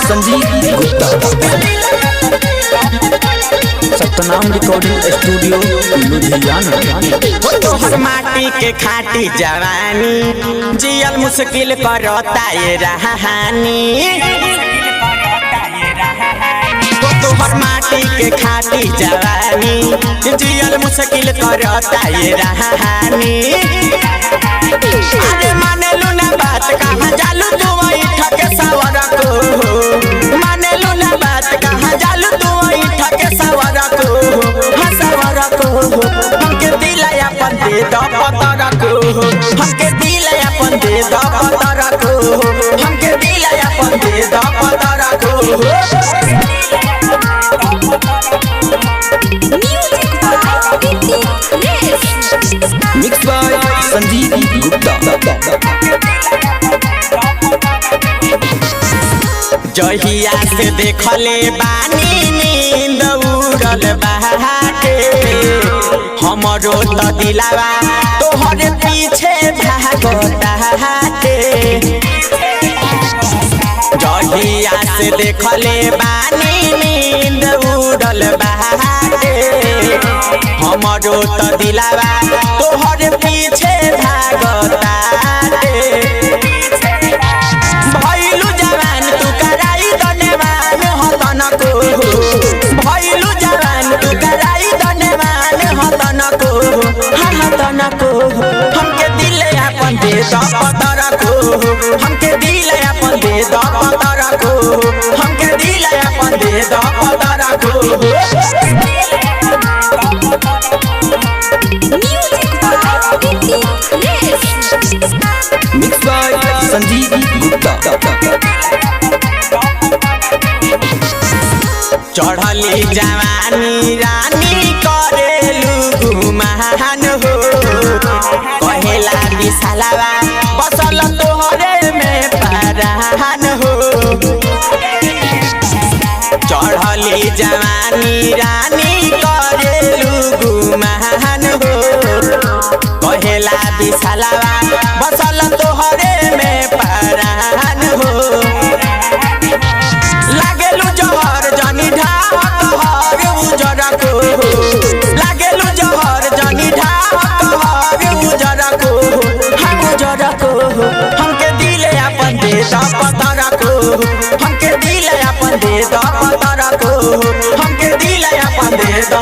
Sanjeev Gupta. Satnam recording studio Ludhiana. हो तोहर माटी के खाटी जवानी जियल मुश्किल करता ये रहानी। हो तोहर माटी के खाटी जवानी जियल मुश्किल करता ये रहानी। अरे मानेलू ना बात कहाँ जालू तू ठके सवर को। मानेलू ना बात कहाँ जालू तू ठके सवर को। हाँ सवर को हमके दिल अपन दे दो पतर को। हमके दिल अपन दे दो पतर को। हमके दिल अपन दे दो पतर को। Music by Ritik Race. Mix by Sanjeev Gupta. जहिया से देखले बानी नींद उड़ल बाटे। हमरो त दिलावा तोहर पीछे भागताटे। जहिया से देखले बानी नींद उड़ल बाटे। हमरो त दिलावा तोहर पीछे भागताटे। भइलु जवान तू कराई दनेवान हतन को। भइलु जवान तू कराई दनेवान हतन को। हाँ हतन को हमके दिल अपन दे दो पतर को। हमके दिल अपन दे दो पतर को। हमके दिल अपन दे दो पतर को। Music by Ritik Race. Mix by Sanjeev Gupta. चढ़ली जवानी रानी करेलू गुमान हो। कहेला विशालवा बसल तोहरे में परान हो। चढ़ली जवानी रानी करेलू गुमान हो। कहेला विशालवा बसल तोहरे में परान हो। लागेलू जहर जनी ढाहर उजर को। लागेलू जहर जनी ढाहर उजर को। हम उजर को हमके दिल अपन दे दो पतर को। हमके दिल अपन दे दो पतर को। हमके दिल अपन दे दो।